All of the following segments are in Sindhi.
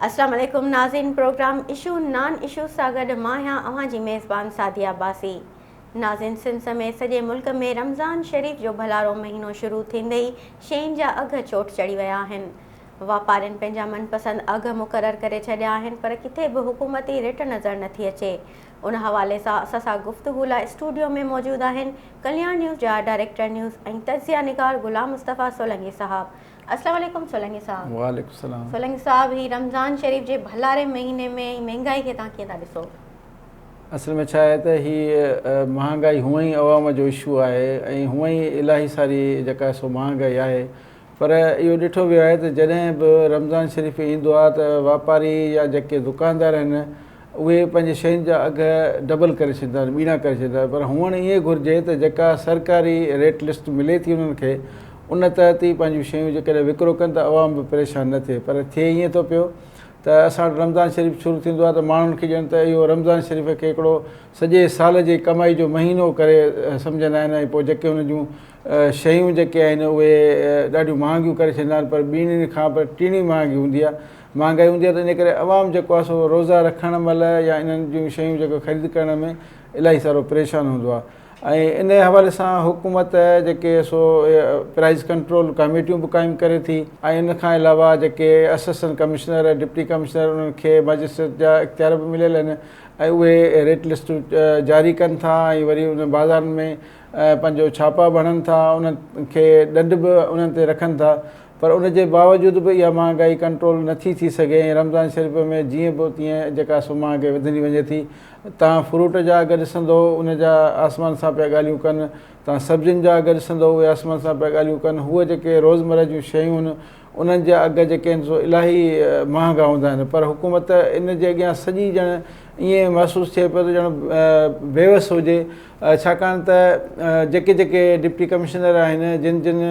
السلام عليڪم ناظرين پروگرام اشو نان اشو سان گڏ مان آهيان اوهان جي ميزبان سعديه عباسي ناظرين سنڌ سميت سڄي ملڪ ۾ رمضان شريف جو ڀلارو مهينو شروع ٿيندي ئي شين جا اگهه چوٽ چڙهي ويا آهن واپارين پنهنجا من پسند اگهه مقرر ڪري ڇڏيا آهن پر ڪٿي به حڪومتي رٽ نظر نٿي اچي ان حوالي سان اسان سان گفتگو لاء اسٽوڊيو ۾ موجود آهن ڪلياڻ نيوز جا ڊائريڪٽر نيوز ۽ تجزيه نگار غلام مصطفيٰ سولنگي صاحب. السلام عليڪم سولنگي صاحب. وعليڪم السلام. سولنگي صاحب هي رمضان شريف جي ڀلاري مهيني ۾ هي مهنگائي کي توهان ڪيئن ٿا ڏسو؟ اصل ۾ ڇا آهي ته هي مهانگائي هونئن ئي عوام جو اشو آهي ۽ هونئن ئي الاهي ساري جيڪا سو مهانگائي آهي پر اهو ڏٺو ويو آهي ته جڏهن به رمضان شريف ايندو آهي ته واپاري يا جيڪي دڪاندار آهن اهي پنهنجي شين جا اگهه ڊبل ڪري ڇڏيندا آهن ٻيڻا ڪري ڇڏيندا آهن پر هئڻ ائين گهرجي ته جيڪا سرڪاري ريٽ لسٽ ملي ٿي انهن کي ان تحت ئي پنهنجون شيون جيڪڏهن وڪرو ڪن ته عوام به پريشان نه ٿئي پر ٿئي ائين ٿو پيو ته اسان وٽ رمضان شريف شروع ٿيندو آهي ته ماڻهن کي ڄڻ ته اهو رمضان شريف کي هڪڙو سڄي سال جي ڪمائي جو مهينو ڪري سمجهندا آهن ۽ پوء جيڪي انهن جون شيون جيڪي آهن اهي ڏاڍيون مهانگيون ڪري ڇڏيندا آهن پر ٻيڻين کان پر ٽيڻي مهانگي هوندي آهي مهانگائي هوندي آهي ته ان ڪري عوام جيڪو آهي سو روزا رکڻ مهل يا انهن جون شيون جيڪو خريد ڪرڻ ۾ الاهي سارو پريشان هوندو آهي ۽ ان حوالي سان حڪومت جيڪي سو پرائز ڪنٽرول ڪاميٽيون به قائم ڪري ٿي ۽ ان کان علاوه جيڪي اسسٽنٽ ڪمشنر ڊپٽي ڪمشنر انهن کي مئجسٽريٽ جا اختيار به مليل آهن ۽ اهي ريٽ لسٽون جاري ڪن ٿا ۽ وري ان بازارن ۾ پنهنجو ڇاپا به هڻن ٿا انهن کي ڏنڊ به انهن تي رکن ٿا پر ان جي باوجود به اها مهانگائي ڪنٽرول نٿي ٿي سگهي ۽ رمضان شريف ۾ جيئن به تيئن جيڪا سو مهانگائي وڌندي وڃي ٿي تان فروٽ جا اگهه ڏسندو ان جا آسمان سان پيا ڳالهيون ڪن تان سبزين جا اگهه ڏسندو اهي آسمان سان پيا ڳالهيون ڪن هوء جيڪي روزمره جون شيون آهن انهن جا اگهه جيڪي آهن سو الاهي مهانگا هوندا آهن پر حڪومت ان جي اڳيان سڄي ڄڻ ائين محسوس ٿئي پيو ته ڄڻ بيوس هجي ڇاڪاڻ ته جيڪي جيڪي ڊپٽي ڪمشنر آهن جن جن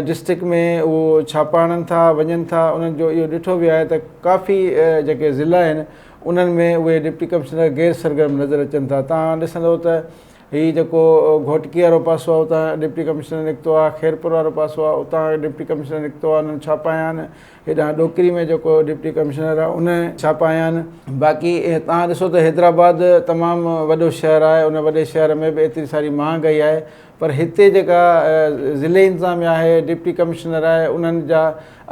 ڊسٽرڪٽ ۾ اهو ڇاپا هڻن ٿا وڃن ٿا انهن جو اهو ڏٺو ويو آهي ته ڪافي جيڪي ضلعا آهن انهن ۾ اهي ڊپٽي ڪمشنر غير سرگرم نظر اچن ٿا تان ڏسندو ته هي جيڪو گهوٽڪي وارو پاسو آهي اتان ڊپٽي ڪمشنر نڪتو آهي خيرپور وارو پاسو آهي اتان ڊپٽي ڪمشنر نڪتو آهي انهن ڇاپا هنيا آهن هيڏانهن ڏوڪري ۾ جيڪو ڊپٽي ڪمشنر آهي ان ڇاپا هنيا آهن باقي تان ڏسو ته حيدرآباد تمام وڏو شهر آهي ان وڏي شهر ۾ به ايتري ساري مهانگائي آهي پر هتي جيڪا ضلعي انتظاميا آهي ڊپٽي ڪمشنر آهي انهن جا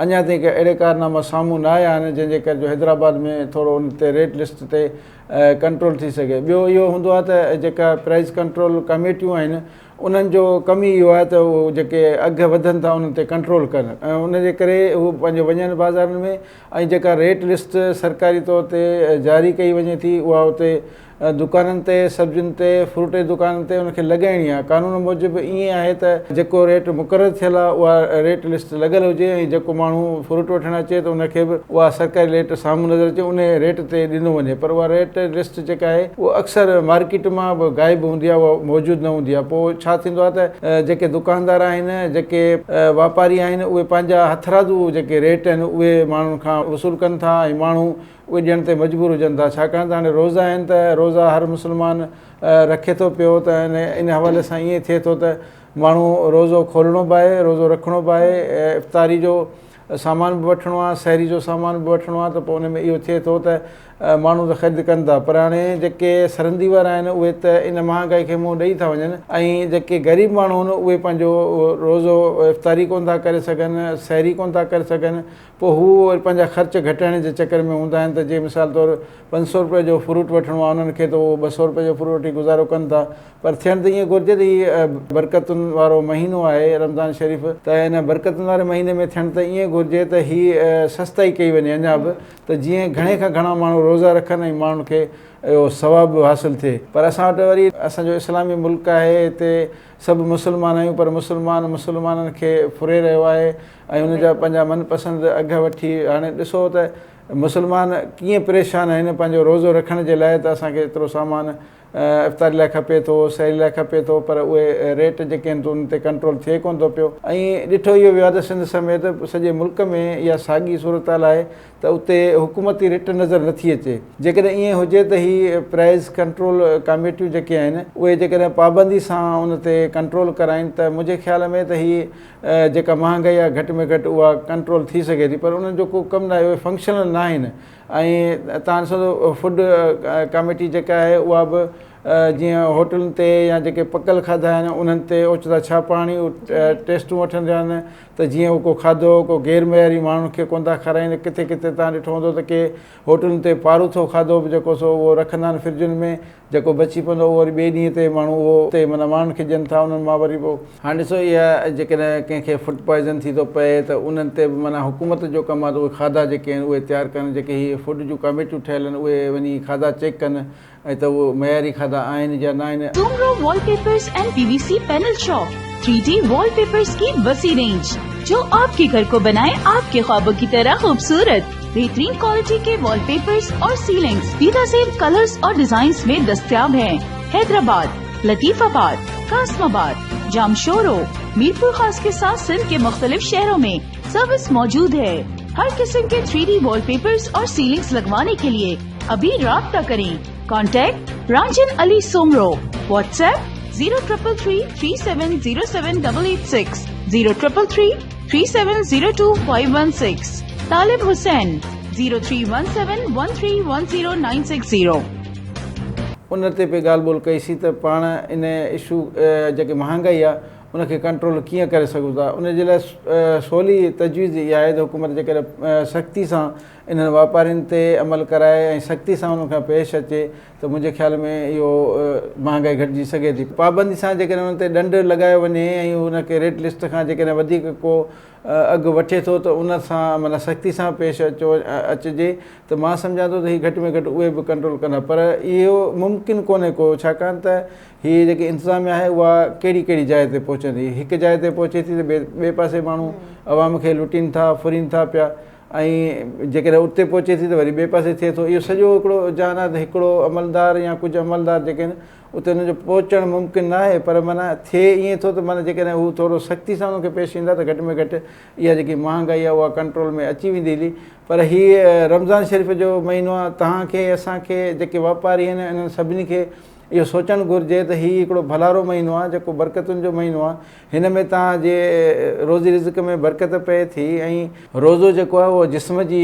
اڃا تائين ڪي اهڙي ڪارناما سامهون نه آيا آهن جنهن جي ڪري جو حيدرآباد ۾ ٿورو ان تي ريٽ لسٽ تي ڪنٽرول ٿي سگهي ٻيو اهو هوندو آهي ته جيڪا پرائز ڪنٽرول ڪميٽيون آهن انهن جو ڪم ئي اهو آهي ته اهو جيڪي اگهه وڌن ٿا انهن تي ڪنٽرول ڪن ۽ ان جي ڪري هو پنهنجو وڃن بازارن ۾ ۽ جيڪا ريٽ لسٽ سرڪاري طور تي جاري ڪئي وڃي ٿي اها اتي دڪانن تي، سبزين تي، فروٽ جي دڪانن تي ان کي لڳائڻي آهي. قانون موجب ائين آهي ته جيڪو ريٽ مقرر ٿيل آهي اها ريٽ لسٽ لڳل هجي ۽ جيڪو ماڻهو فروٽ وٺڻ اچي ته ان کي به اها سرڪاري ريٽ سامهون نظر اچي انهي ريٽ تي ڏنو وڃي پر اها ريٽ لسٽ جيڪا آهي اها اڪثر مارڪيٽ مان به غائب هوندي آهي اها موجود نه هوندي آهي پوء ڇا ٿيندو آهي ته جيڪي دڪاندار آهن جيڪي واپاري آهن اهي پنهنجا هٿرادو جيڪي ريٽ آهن اهي ماڻهن کان وصول ڪن ٿا ۽ ماڻهو اهي ڏيڻ تي مجبور هجن ٿا ڇاڪاڻ ته هاڻي روزا آهن ته روزا هر مسلمان رکي ٿو پيو ته ان حوالي سان ائين ٿئي ٿو ته ماڻهو روزو کولڻو به آهي روزو رکڻو به آهي افطاري جو سامان به وٺڻو آهي سحري جو سامان به وٺڻو آهي ته پوء ان ۾ اهو ٿئي ٿو ته ماڻهو ته خريد ڪن ٿا پر هاڻي جيڪي سرندي وارا آهن اهي ته ان مهانگائي کي منهن ڏئي ٿا وڃن ۽ جيڪي غريب ماڻهو آهن اهي پنهنجو روزو افطاري ڪونه ٿا ڪري سگهن سحري ڪونه ٿا ڪري سگهن پوء هو وري پنهنجا خرچ گهٽائڻ جي چڪر ۾ هوندا آهن ته جي مثال طور 500 روپئي جو فروٽ وٺڻو آهي انهن کي ته اهو 200 روپئي جو فروٽ وٺي گذارو ڪن ٿا پر ٿيڻ ته ائين گهرجي ته هي برڪتن وارو مهينو آهي رمضان شريف ته ان برڪتن واري مهيني ۾ ٿيڻ ته ائين گهرجي ته هي سستائي ڪئي وڃي اڃا به ته جيئن گهڻي کان گهڻا ماڻهو روزا رکن ۽ ماڻهن کي اهو ثواب به حاصل ٿئي پر اسان وٽ وري اسان جو اسلامي ملڪ آهي هتي سڀ مسلمان آهيون پر مسلمان مسلمانن کي ڦري رهيو آهي ۽ ان جا پنهنجا من پسند اگهه وٺي هاڻي ڏسو ته مسلمان ڪيئن پريشان آهن پنهنجو روزو رکڻ جي لاء ته اسان کي ايترو سامان افطاري لاء کپي ٿو، سحري لاء کپي ٿو پر اهي ريٽ جيڪي آهن انهن تي ڪنٽرول ٿئي ڪونه ٿو پيو ۽ ڏٺو اهو ويو آهي ته سنڌ سميت سڄي ملڪ ۾ اها ساڳي صورتحال آهي ته اتي حڪومتي رٽ نظر نٿي اچي جيڪڏهن ائين هجي ته هي پرائز ڪنٽرول ڪاميٽيون جيڪي آهن اهي جيڪڏهن پابندي سان ان تي ڪنٽرول ڪرائين ته منهنجي خيال ۾ ته هي جيڪا مهانگائي آهي گهٽ ۾ گهٽ اها ڪنٽرول ٿي سگهي ٿي پر انهن جو ڪو ڪم ناهي اهي فنڪشنل ناهن ۽ تان ڏسو فوڊ ڪاميٽي جيڪا آهي اها به جيئن هوٽلن تي يا جيڪي پڪل کاڌا آهن انهن تي اوچتا ڇاپا هڻي ٽيسٽون وٺنديون آهن ته جيئن اهو ڪو کاڌو ڪو غير معياري ماڻهن کي ڪونه ٿا کارائين ڪٿي ڪٿي تان ڏٺو هوندو ته ڪي هوٽلن تي پاروٿو کاڌو به جيڪو سو اهو رکندا آهن فرجن ۾ جيڪو بچي پوندو اهو وري ٻئي ڏينهن تي ماڻهو اهو اتي معنيٰ ماڻهن کي ڏين ٿا انهن مان وري پوء هاڻي ڏسو اها جيڪڏهن ڪنهن کي فوڊ پوائزن ٿي ٿو پئي ته انهن تي به معنيٰ حڪومت جو ڪم آهي ته اهي کاڌا جيڪي آهن اهي تيار ڪن جيڪي هي فوڊ جون ڪاميٽيون ٺهيل آهن اهي وڃي کاڌا چيڪ ڪن ۽ ته اهي معياري کاڌا آهن يا نه آهن. Soomro wallpapers and P V C panel shop three D wallpapers ڪي وسيع رينج جو آپ ڪي گهر ڪو بنائي آپ ڪي خوابون ڪي طرح خوبصورت. بهترين ڪوالٽي ڪي وال پيپرز اور سيلنگز بيدا سيم ڪلرز اور ڊزائنز ۾ دستياب هين حيدرآباد، لطيف آباد، قاسم آباد، جامشورو، ميرپورخاص ڪي ساٿ سنڌ ڪي مختلف شهرون ۾ سروس موجود هي هر قسم ڪي ٿري ڊي وال پيپرز اور سيلنگز لگواني ڪي لئي ابهي رابطه ڪرين contact Ranjhan Ali Soomro WhatsApp zero triple three three seven zero seven double eight six zero triple three three seven zero two five one six Talib Hussain zero three one seven one three one zero nine six zero. ان تي به ڳالهه ٻولهه ڪئي سين ته پاڻ ان اشو جيڪي مهانگائي آهي ان کي ڪنٽرول ڪيئن ڪري سگهون ٿا ان جي لاء سولي تجويز اها آهي ته حڪومت جيڪڏهن سختي سان انهن واپارين تي عمل ڪرائي ۽ سختي سان انهن کان پيش اچي ته منهنجي خيال ۾ اهو مهانگائي گهٽجي سگهي ٿي. پابندي سان جيڪڏهن انهن تي ڏنڊ لڳايو وڃي ۽ ان کي ريٽ لسٽ کان جيڪڏهن وڌيڪ ڪو اگهه وٺي ٿو ته ان سان معنيٰ سختي سان پيش اچو اچجي ته مان سمجهان ٿو ته هي گهٽ ۾ گهٽ اهي به ڪنٽرول ڪندا پر اهو ممڪن ڪونهي ڪو ڇاڪاڻ ته هي جيڪي انتظاميا آهي اها ڪهڙي ڪهڙي جاء تي پهچندي هڪ جاء تي پهچي ٿي ته ٻئي پاسي ماڻهو عوام کي لٽين ٿا ڦرين ٿا پيا ۽ جيڪڏهن اتي پهچي ٿي ته وري ٻئي پاسي ٿئي ٿو. اهو سڄو هڪڙو جهان آهي ته هڪڙو عملدار يا ڪجهه عملدار جيڪي آهن اتي انهن جو پهچڻ ممڪن نه آهي پر معنيٰ ٿئي ائين ٿو ته معنيٰ جيڪڏهن هو ٿورو سختي سان انهن کي پيش ايندا ته گهٽ ۾ گهٽ اها جيڪي مهانگائي آهي اها ڪنٽرول ۾ اچي ويندي هلي پر هي رمضان شريف جو مهينو آهي توهان کي اسان کي جيڪي واپاري آهن انهن سڀني کي اهو سوچڻ گهرجي ته هي هڪڙو ڀلارو مهينو آهي جيڪو برڪتن جو مهينو آهي هن ۾ توهان جي روزي رزق ۾ برڪت پئي ٿي ۽ روزو جيڪو آهي اهو جسم جي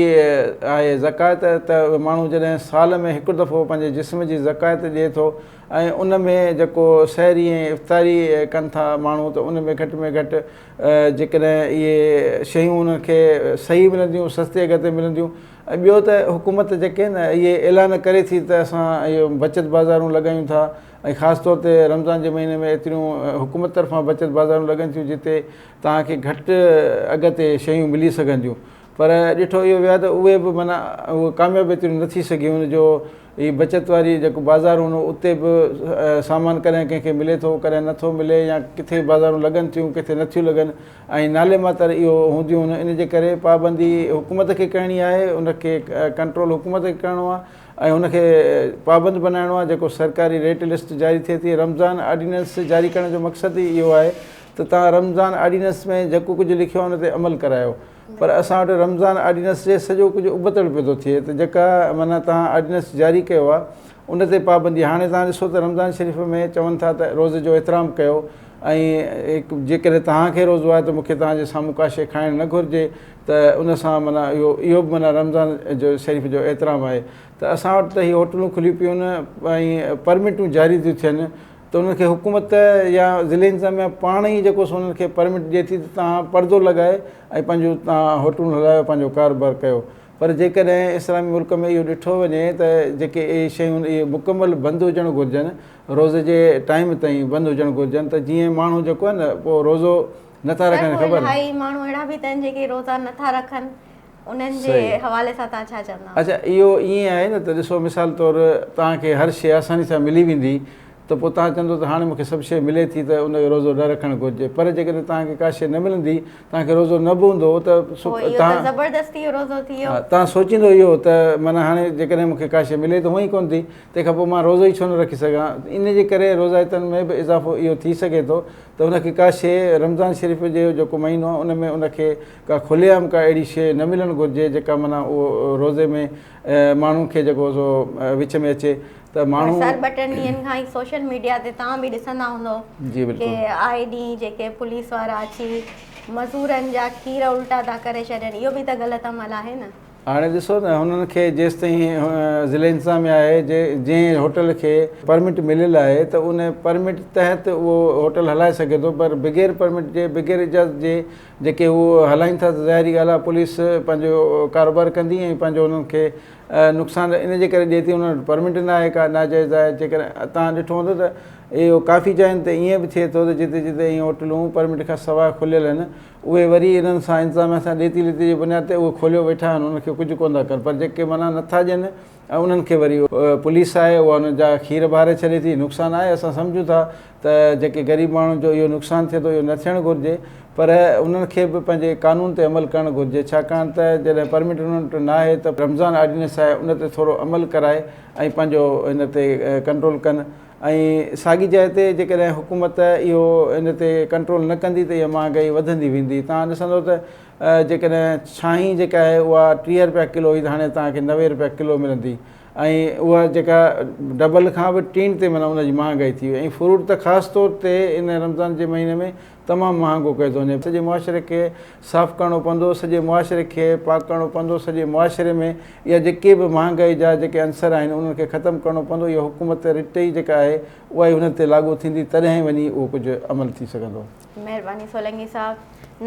آهي زڪوات ته ماڻهو جڏهن سال ۾ هڪ دفعو پنهنجي جسم جي زڪوات ڏئي ٿو ۽ ان ۾ جيڪو سحري ۽ افطاري ڪن ٿا ماڻهو ته ان ۾ گهٽ ۾ گهٽ جيڪڏهن اهي شيون انهن کي صحيح ملنديون سستي اگهه تي ملنديون ۽ ٻيو ته حڪومت جيڪي آهن اهي اعلان ڪري ٿي ته اسان اهو بچت بازارون لڳايون ٿا ۽ خاص طور تي رمضان جي مهيني ۾ ايتريون حڪومت طرفان بچت بازارون لڳن ٿيون جتي توهان کي گهٽ اگهه تي شيون ملي سگهن ٿيون پر ڏٺو اهو ويو آهي ته اهي به معنيٰ اهي ڪامياب ايتريون نه ٿي سگهيون جو هي بچت واري جيڪو بازار هوندو اتي به سامان ڪڏهن ڪنهن کي ملي ٿو ڪڏهن نٿو ملي يا ڪٿي بازارون لڳن ٿيون ڪٿي نٿيون لڳن ۽ نالي ماتر اهو هونديون آهن ان جي ڪري پابندي حڪومت کي ڪرڻي آهي ان کي ڪنٽرول حڪومت کي ڪرڻو آهي ۽ ان کي پابند بنائڻو آهي جيڪو سرڪاري ريٽ لسٽ جاري ٿئي ٿي رمضان آرڊيننس جاري ڪرڻ جو مقصد ئي اهو آهي ته توهان رمضان آرڊيننس ۾ جيڪو ڪجهه لکيو آهي ان تي عمل ڪرايو پر اسان وٽ رمضان آرڊيننس جي سڄو ڪجهه ابتڙ پيو ٿو ٿئي ته جيڪا معنيٰ توهان آرڊيننس جاري ڪيو آهي ان تي پابندي هاڻي توهان ڏسو ته رمضان شريف ۾ چون ٿا ته روزي جو احترام ڪيو ۽ جيڪڏهن توهان کي روزو آهي ته مون کي توهان جي سامهون ڪا شيء کائڻ نه گهرجي ته ان سان معنيٰ اهو اهو به معنيٰ رمضان جو شريف جو احترام آهي ته اسان وٽ ته هي هوٽلون کليون پيون آهن ۽ پرمٽون جاري ٿيون ٿين ته انهن کي حڪومت يا ضلعي انتظاميا پاڻ ئي جيڪو سو انهن کي پرمٽ ڏئي ٿي ته توهان پردو لڳائي ۽ پنهنجو توهان هوٽلون هلايو پنهنجو ڪاروبار ڪيو پر جيڪڏهن اسلامي ملڪ ۾ اهو ڏٺو وڃي ته جيڪي اهي شيون اهي مڪمل بند هجڻ گهرجن روزي جي ٽائيم تائين بند هجڻ گهرجن ته جيئن ماڻهو جيڪو آهي نه پوء روزو نٿا رکن خبر الاهي ماڻهو اهڙا به اٿن جيڪي روزا نٿا رکن انهن جي حوالي سان توهان ڇا چوندا اچها اهو ائين آهي نه ته ڏسو مثال طور توهان کي هر شيء آساني سان ملي ويندي ته پوء توهان چوندو ته هاڻي مون کي سڀ شيء ملي ٿي ته ان جو روزو نه رکڻ گهرجي پر جيڪڏهن توهان کي ڪا شيء نه ملندي توهان کي روزو نه به هوندو ته پوء اهو ته زبردستي جو روزو ٿي ويو. توهان سوچيندو اهو ته معنيٰ هاڻي جيڪڏهن مون کي ڪا شيء ملي ته هونئن ئي ڪونه ٿي تنهن کان پوء مان روزو ئي ڇو نه رکي سگهان ان جي ڪري روزائتن ۾ به اضافو اهو ٿي سگهي ٿو ته ان کي ڪا شيء رمضان شريف جو جيڪو مهينو آهي ان ۾ ان کي ڪا کلي عام ڪا اهڙي شيء نه ملڻ گهرجي جيڪا معنيٰ اهو روزي ۾ ماڻهو کي جيڪو سو وچ ۾ اچي ته ماڻهو. سر ٻه ٽن ڏينهن کان ئي سوشل ميڊيا تي توهان به ڏسندا هوندو جي بلڪل ڪي آئي ڏينهن جيڪي پوليس وارا اچي مزورن جا کير الٽا ٿا ڪري ڇڏين اهو به ته غلط عمل آهي نه. هاڻي ڏسو نه هنن کي جيستائين ضلعي انتظاميا آهي جنهن هوٽل کي پرمٽ مليل آهي ته ان پرمٽ تحت اهو هوٽل هلائي سگهي ٿو پر بغير پرمٽ جي بغير اجازت جي جيڪي هو هلائين ٿا ته ظاهري ڳالهه آهي پوليس پنهنجو ڪاروبار ڪندي ۽ پنهنجو انهن کي نقصان ان جي ڪري ڏئي ٿي انهن وٽ پرمٽ نه آهي ڪا ناجائز آهي جيڪڏهن توهان ڏٺو هوندو ته اهو ڪافي جاين تي ائين به ٿئي ٿو ته جتي جتي ائين هوٽلون پرمٽ کان سواء کليل آهن اهي وري انهن سان انتظاميا سان ڏيتي ليتي جي بنياد تي اهي کوليو ويٺا آهن انهن کي ڪجهه ڪونه ٿا ڪن پر جيڪي معنيٰ نٿا ڏين ۽ انهن کي وري پوليس آهي اها انهن جا کير ٻاري ڇڏي ٿي نقصان آهي اسان سمجهون ٿا ته جيڪي غريب ماڻهن جو اهو نقصان ٿئي ٿو اهو نه ٿيڻ گهرجي پر انهن کي به پنهنجي قانون تي عمل ڪرڻ گهرجي ڇاڪاڻ ته جڏهن پرمٽ انهن وٽ نه آهي ته رمضان آرڊيننس آهي ان تي ٿورو عمل ڪرائي ۽ پنهنجو ان تي ڪنٽرول ڪن ۽ ساڳي جاء تي جيڪڏهن حڪومت اهو ان تي ڪنٽرول نه ڪندي ته اها مهانگائي وڌندي ويندي توهان ڏسندو ته جيڪڏهن ڇانهين جيڪا آهي اها 30 رپيا ڪلو هئي ته هاڻي توهان کي 90 رپيا ڪلو ملندي ۽ اها جيڪا ڊبل کان به ٽين تي معنيٰ ان جي مهانگائي ٿي وئي ۽ فروٽ ته خاص طور تي ان رمضان جي مهيني ۾ تمام مهانگو ڪيو ٿو وڃي سڄي معاشري کي صاف ڪرڻو پوندو سڄي معاشري کي پاڪ ڪرڻو پوندو سڄي معاشري ۾ اها جيڪي به مهانگائي جا جيڪي عنصر آهن انهن کي ختم ڪرڻو پوندو اها حڪومت رٽ ئي جيڪا آهي اها ئي انهن تي لاڳو ٿيندي تڏهن وڃي اهو ڪجهه عمل ٿي سگهندو. مهرباني سولنگي صاحب.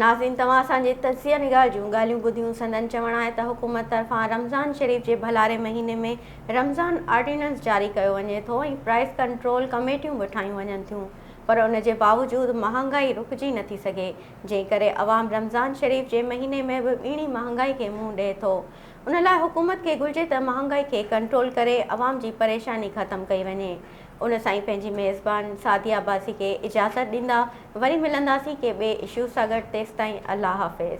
ناظرين توهان اسان جي تجزيه نگار جون ڳالهيون ٻڌيون سندن چوڻ آهي ته حڪومت طرفان رمضان شريف جي ڀلاري مهيني ۾ رمضان آرڊيننس جاري ڪيو وڃي ٿو ۽ پرائس ڪنٽرول ڪميٽيون به ٺاهيون وڃن ٿيون پر ان جي باوجود مهانگائي رڪجي نٿي سگهي جنهن ڪري عوام رمضان شريف جي مهيني ۾ به ٻيڻي مهانگائي کي منهن ڏئي ٿو ان لاء حڪومت کي گهرجي ته مهانگائي کي ڪنٽرول ڪري عوام جي پريشاني ختم ڪئي وڃي ان سان ئي پنهنجي ميزبان سعديه عباسي کي اجازت ڏيندا وري ملنداسين ڪنهن ٻئي اشو سان گڏ تيستائين الله حافظ.